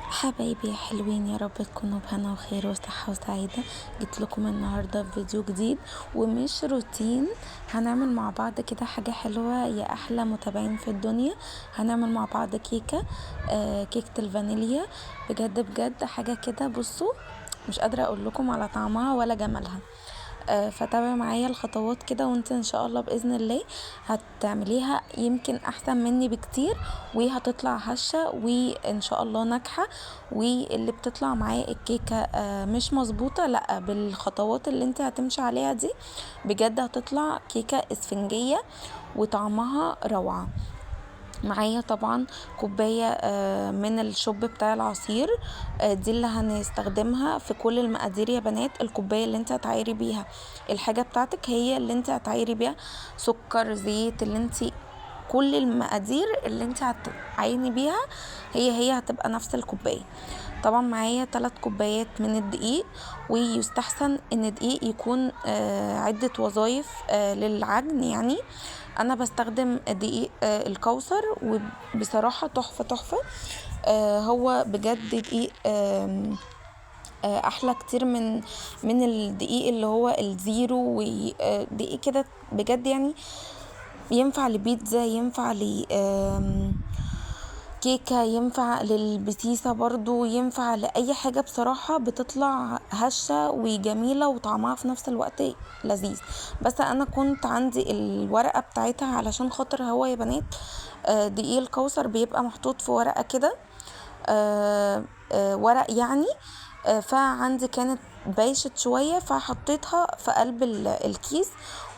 حبايبي حلوين، يا رب تكونوا بهنا وخير وصحة وسعادة. جيت لكم النهاردة في فيديو جديد ومش روتين. هنعمل مع بعض كده حاجة حلوة يا أحلى متابعين في الدنيا. هنعمل مع بعض كيكة، كيكة الفانيليا. بجد بجد حاجة كده، بصوا مش قادرة اقول لكم على طعمها ولا جمالها. فتابعوا معايا الخطوات كده وانت ان شاء الله باذن الله هتعمليها يمكن احسن مني بكتير، وهتطلع هشه وان شاء الله ناجحة. واللي بتطلع معاه الكيكه مش مظبوطة، لا بالخطوات اللي انت هتمشي عليها دي بجد هتطلع كيكة اسفنجيه وطعمها روعه. معايا طبعا كوباية من الشوب بتاع العصير، دي اللي هنستخدمها في كل المقادير يا بنات. الكوباية اللي انت هتعايري بيها الحاجة بتاعتك هي اللي انت هتعايري بيها سكر، زيت، اللي انت كل المقادير اللي انت هتعايني بيها هي هتبقى نفس الكوباية. طبعا معايا 3 كوبايات من الدقيق، ويستحسن ان الدقيق يكون عدة وظايف للعجن. انا بستخدم دقيق الكوثر، وبصراحة تحفة تحفة. هو بجد دقيق احلى كتير من الدقيق اللي هو الزيرو، ودقيق كده بجد ينفع لبيتزا، ينفع ل كيكة، ينفع للبسيسة برضو، ينفع لأي حاجة. بصراحة بتطلع هشة وجميلة وطعمها في نفس الوقت لذيذ. بس أنا كنت عندي الورقة بتاعتها علشان خاطر هو يا بنات، دقيق الكوثر بيبقى محطوط في ورقة كده، ورق يعني، فعندي كانت بايشت شوية فحطيتها في قلب الكيس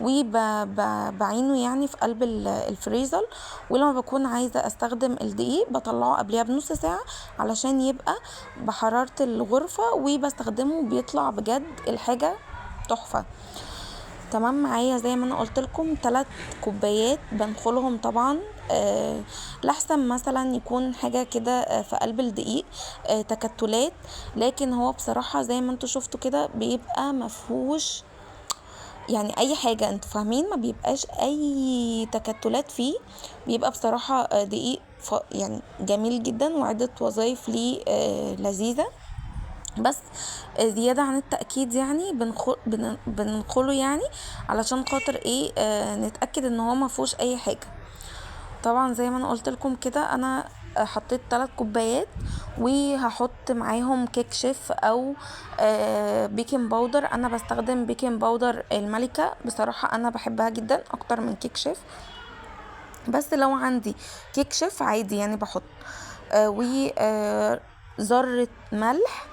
وبعينه في قلب الفريزر. ولما بكون عايزة استخدم الدقيق بطلعه قبلها بنص ساعة علشان يبقى بحرارة الغرفة، وبستخدمه بيطلع بجد الحاجة تحفة. تمام. معايا زي ما انا قلت لكم 3 كوبايات بنخلهم طبعا، لحسن مثلا يكون حاجة كده، في قلب الدقيق، تكتلات، لكن هو بصراحة زي ما انتوا شفتوا كده بيبقى مفهوش اي حاجة، انتوا فاهمين، ما بيبقاش اي تكتلات فيه، بيبقى بصراحة، دقيق جميل جدا وعدة وظايف ليه، لذيذة. بس زيادة عن التأكيد بننخله علشان خاطر نتأكد ان هو ما فيهوش اي حاجة. طبعا زي ما انا قلت لكم كده انا حطيت 3 كوبايات، وهحط معاهم كيك شيف او، بيكنج باودر. انا بستخدم بيكنج باودر الملكة، بصراحة انا بحبها جدا اكتر من كيك شيف، بس لو عندي كيك شيف عادي بحط. و، ذرة ملح،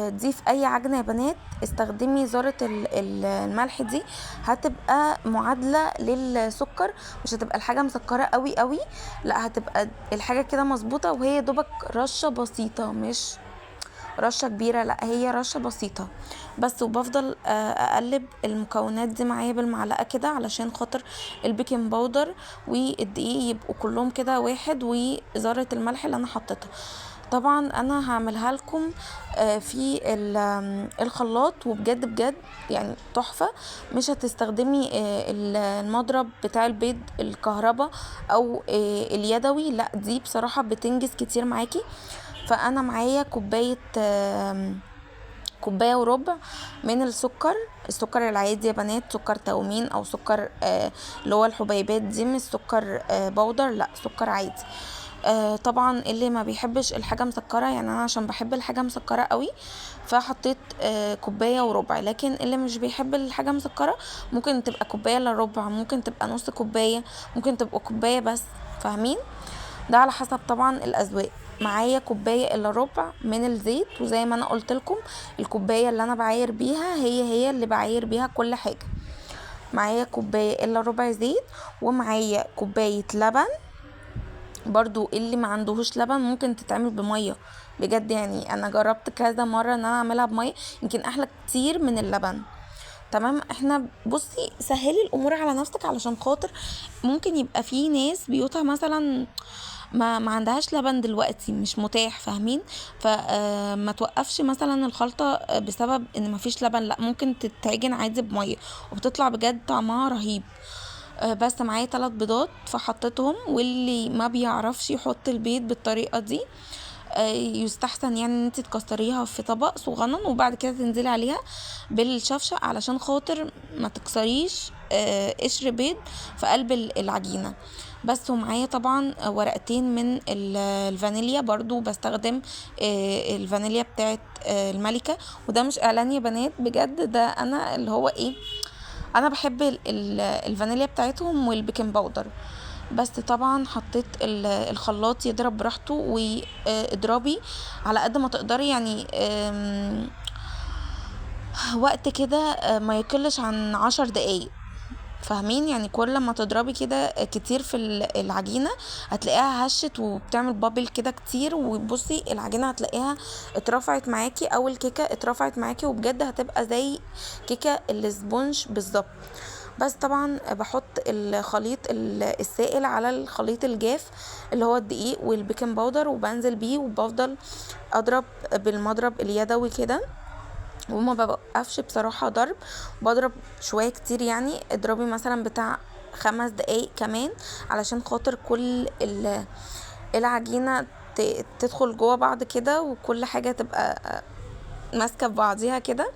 دي في اي عجنة يا بنات استخدمي ذرة الملح، دي هتبقى معادلة للسكر، مش هتبقى الحاجة مسكرة قوي قوي، لا هتبقى الحاجة كده مظبوطة، وهي دوبك رشة بسيطة مش رشة كبيرة، لا هي رشة بسيطة بس. وبفضل، اقلب المكونات دي معايا بالمعلقة كده علشان خاطر البيكنج باودر والدقيق يبقوا كلهم كده واحد، وذرة الملح اللي انا حطيتها. طبعا انا هعملها لكم، في الخلاط، وبجد بجد تحفة. مش هتستخدمي، المضرب بتاع البيض الكهرباء او، اليدوي، لا دي بصراحة بتنجز كتير معاكي. فانا معايا كوباية وربع من السكر، السكر العادي يا بنات، سكر تومين او سكر، اللي هو الحبيبات دي، مش سكر، بودر، لا سكر عادي. طبعا اللي ما بيحبش الحاجة مسكرة، انا عشان بحب الحاجة مسكرة قوي فحطيت، كوباية وربع، لكن اللي مش بيحب الحاجة مسكرة ممكن تبقى كوباية الا ربع، ممكن تبقى نص كوباية، ممكن تبقى كوباية بس، فاهمين؟ ده على حسب طبعا الاذواق. معايا كوباية الا ربع من الزيت، وزي ما انا قلت لكم الكوباية اللي انا بعاير بيها هي اللي بعاير بيها كل حاجة. معايا كوباية الا ربع زيت، ومعايا كوباية لبن. برضو اللي ما عندهوش لبن ممكن تتعمل بمية، بجد انا جربت كذا مرة ان انا اعملها بمية، يمكن احلى كتير من اللبن. تمام. احنا بصي سهلي الامور على نفسك علشان خاطر ممكن يبقى في ناس بيوتها مثلا ما عندهاش لبن دلوقتي، مش متاح، فاهمين؟ ما توقفش مثلا الخلطة بسبب ان ما فيش لبن، لا ممكن تتعجن عادي بمية وبتطلع بجد طعمها رهيب. بس معايا 3 بيضات فحطيتهم، واللي ما بيعرفش يحط البيض بالطريقة دي، يستحسن يعني ان انت تكسريها في طبق صغنن، وبعد كده تنزلي عليها بالشفشق علشان خاطر ما تكسريش قشر بيض في قلب العجينة بس. ومعايا طبعا ورقتين من الفانيليا، برضو بستخدم الفانيليا بتاعت الملكة، وده مش اعلان يا بنات بجد، ده انا اللي هو ايه، انا بحب الفانيليا بتاعتهم وال baking powder بس. طبعا حطيت الخلاط يضرب براحته، واضربي على قد ما تقدري، وقت كده، ما يقلش عن 10 دقايق، فاهمين؟ كل ما تضربي كده كتير في العجينة هتلاقيها هشت وبتعمل بابل كده كتير، وبصي العجينة هتلاقيها اترفعت معاكي او الكيكة اترفعت معاكي، وبجد هتبقى زي كيكة الاسبونج بالظبط. بس طبعا بحط الخليط السائل على الخليط الجاف اللي هو الدقيق وال baking powder، وبنزل بيه وبفضل اضرب بالمضرب اليدوي كده، وما بوقفش بصراحة ضرب، بضرب شوية كتير، اضربي مثلا بتاع 5 دقايق كمان علشان خاطر كل العجينة تدخل جوه بعض كده، وكل حاجة تبقى ماسكة في بعضيها كده.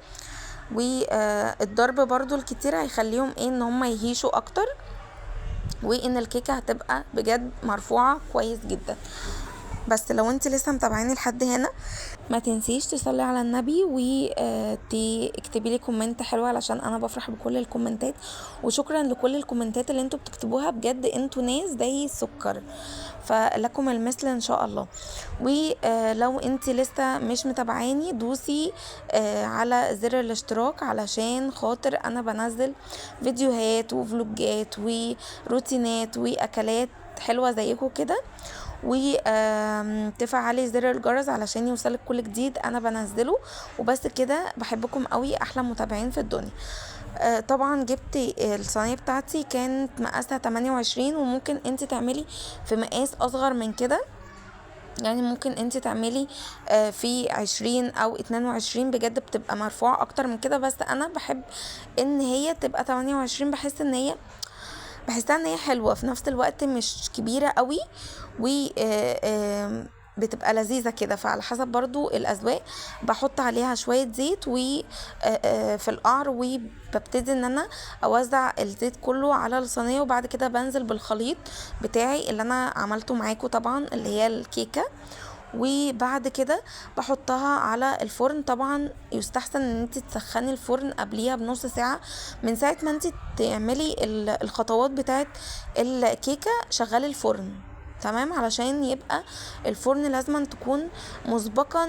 والضرب برضو الكتير هيخليهم ان هم يهيشوا اكتر، وان الكيكة هتبقى بجد مرفوعة كويس جدا. بس لو انت لسه متابعيني لحد هنا ما تنسيش تصلي على النبي وتكتبي لي comment حلو، علشان انا بفرح بكل الكومنتات، وشكرا لكل الكومنتات اللي انتوا بتكتبوها، بجد انتوا ناس زي السكر، فلكم المثل ان شاء الله. ولو انت لسه مش متابعاني دوسي، على زر الاشتراك، علشان خاطر انا بنزل فيديوهات وفلوجات وروتينات واكلات حلوة زيكم كده، وتفعلي زر الجرس علشان يوصلك كل جديد انا بنزله. وبس كده، بحبكم قوي، احلى متابعين في الدنيا. طبعا جبت الصينية بتاعتي كانت مقاسها 28، وممكن انت تعملي في مقاس اصغر من كده، ممكن انت تعملي، في 20 او 22، بجد بتبقى مرفوعة اكتر من كده، بس انا بحب ان هي تبقى 28، بحسها ان هي حلوة في نفس الوقت، مش كبيرة قوي، و، بتبقى لذيذة كده. فعلى حسب برضو الأذواق. بحط عليها شوية زيت في القعر، وببتدي ان انا اوزع الزيت كله على الصينية، وبعد كده بنزل بالخليط بتاعي اللي انا عملته معاكم طبعا اللي هي الكيكة، وبعد كده بحطها على الفرن. طبعا يستحسن ان انت تسخني الفرن قبليها بنص ساعة من ساعة ما انت تعملي الخطوات بتاعت الكيكة، شغلي الفرن تمام، علشان يبقى الفرن لازم تكون مسبقا،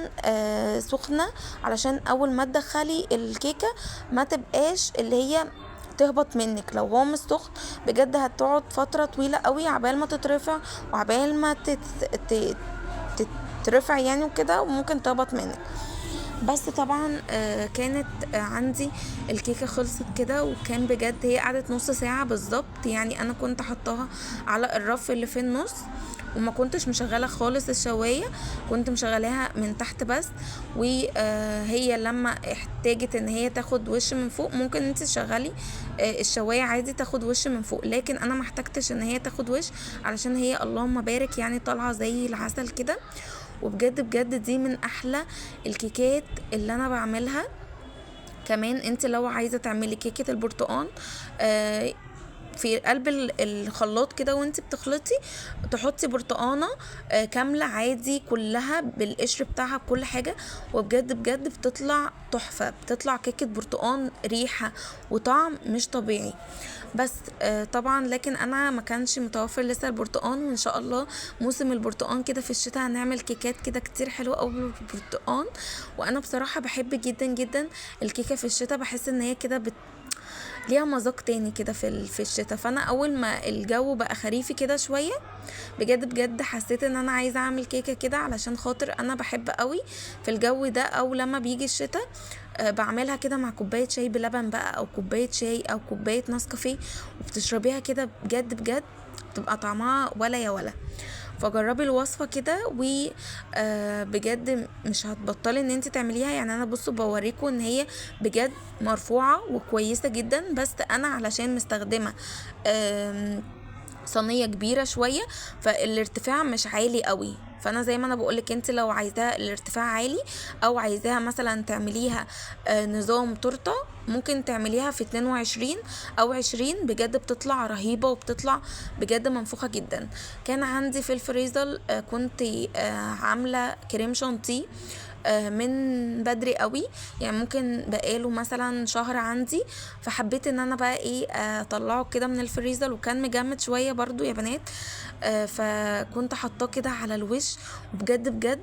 سخنة، علشان اول ما تدخلي الكيكة ما تبقاش اللي هي تهبط منك. لو هو مش سخن بجد هتقعد فترة طويلة قوي عبال ما تترفع وعبال ما تترفع وممكن تهبط منك. بس طبعا، كانت، عندي الكيكة خلصت كده، وكان بجد هي قعدت نص ساعة بالظبط، انا كنت حطاها على الرف اللي في النص، وما كنتش مشغلة خالص الشواية، كنت مشغلاها من تحت بس، وهي لما احتاجت ان هي تاخد وش من فوق، ممكن انت تشغلي، الشواية عادي تاخد وش من فوق، لكن انا ما احتاجتش ان هي تاخد وش، علشان هي اللهم بارك طالعة زي العسل كده. وبجد بجد دي من احلى الكيكات اللي انا بعملها. كمان انت لو عايزة تعملي كيكة البرتقان، في قلب الخلاط كده وانت بتخلطي، تحطي برتقانة، كاملة عادي كلها بالقشر بتاعها بكل حاجة، وبجد بجد بتطلع تحفة، بتطلع كيكة برتقان ريحة وطعم مش طبيعي. بس، طبعا لكن انا ما كانش متوفر لسه البرتقان، وان شاء الله موسم البرتقان كده في الشتاء هنعمل كيكات كده كتير حلوة قوي بالبرتقان. وانا بصراحة بحب جدا جدا الكيكة في الشتاء، بحس ان هي كده ليها مذاق تاني كده في الشتاء. فانا اول ما الجو بقى خريفي كده شوية بجد بجد حسيت ان انا عايزة اعمل كيكة كده، علشان خاطر انا بحب قوي في الجو ده، او لما بيجي الشتاء، بعملها كده مع كوباية شاي بلبن بقى، او كوباية شاي، او كوباية نسكافيه، وبتشربيها كده بجد بجد بتبقى طعمها ولا يا ولا. فجربي الوصفة كده و، بجد مش هتبطلي ان انت تعمليها. انا بوريكم ان هي بجد مرفوعة وكويسة جدا، بس انا علشان مستخدمة، صينية كبيرة شوية فالارتفاع مش عالي قوي. فانا زي ما انا بقولك، انت لو عايزاها الارتفاع عالي او عايزاها مثلا تعمليها نظام تورته، ممكن تعمليها في 22 او 20، بجد بتطلع رهيبة وبتطلع بجد منفوخه جدا. كان عندي في الفريزر كنت عامله كريم شانتيه من بدري قوي، يعني ممكن بقاله مثلا شهر عندي، فحبيت ان انا بقى ايه اطلعه كده من الفريزر، وكان مجمد شوية برضو يا بنات، فكنت حاطاه كده على الوش، وبجد بجد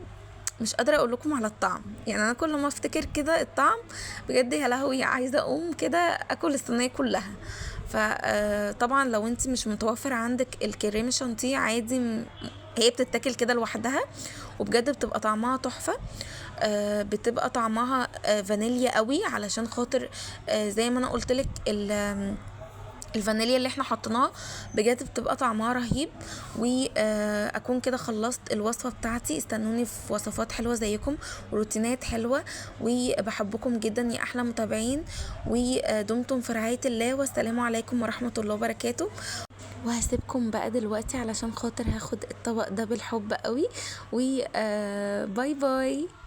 مش قادرة اقول لكم على الطعم. يعني انا كل ما افتكر كده الطعم بجد يا لهوي، عايزه اقوم كده اكل الصينية كلها. فطبعا لو انت مش متوفر عندك الكريم شانتيه عادي، هي بتتاكل كده لوحدها وبجد بتبقى طعمها تحفة. بتبقى طعمها فانيليا قوي، علشان خاطر زي ما انا قلتلك الفانيليا اللي احنا حطيناها بجد بتبقى طعمها رهيب. واكون كده خلصت الوصفة بتاعتي. استنوني في وصفات حلوة زيكم وروتينات حلوة، وبحبكم جدا يا احلى متابعين، ودمتم في رعاية الله، والسلام عليكم ورحمة الله وبركاته. وهسيبكم بقى دلوقتي علشان خاطر هاخد الطبق ده بالحب قوي، و bye bye.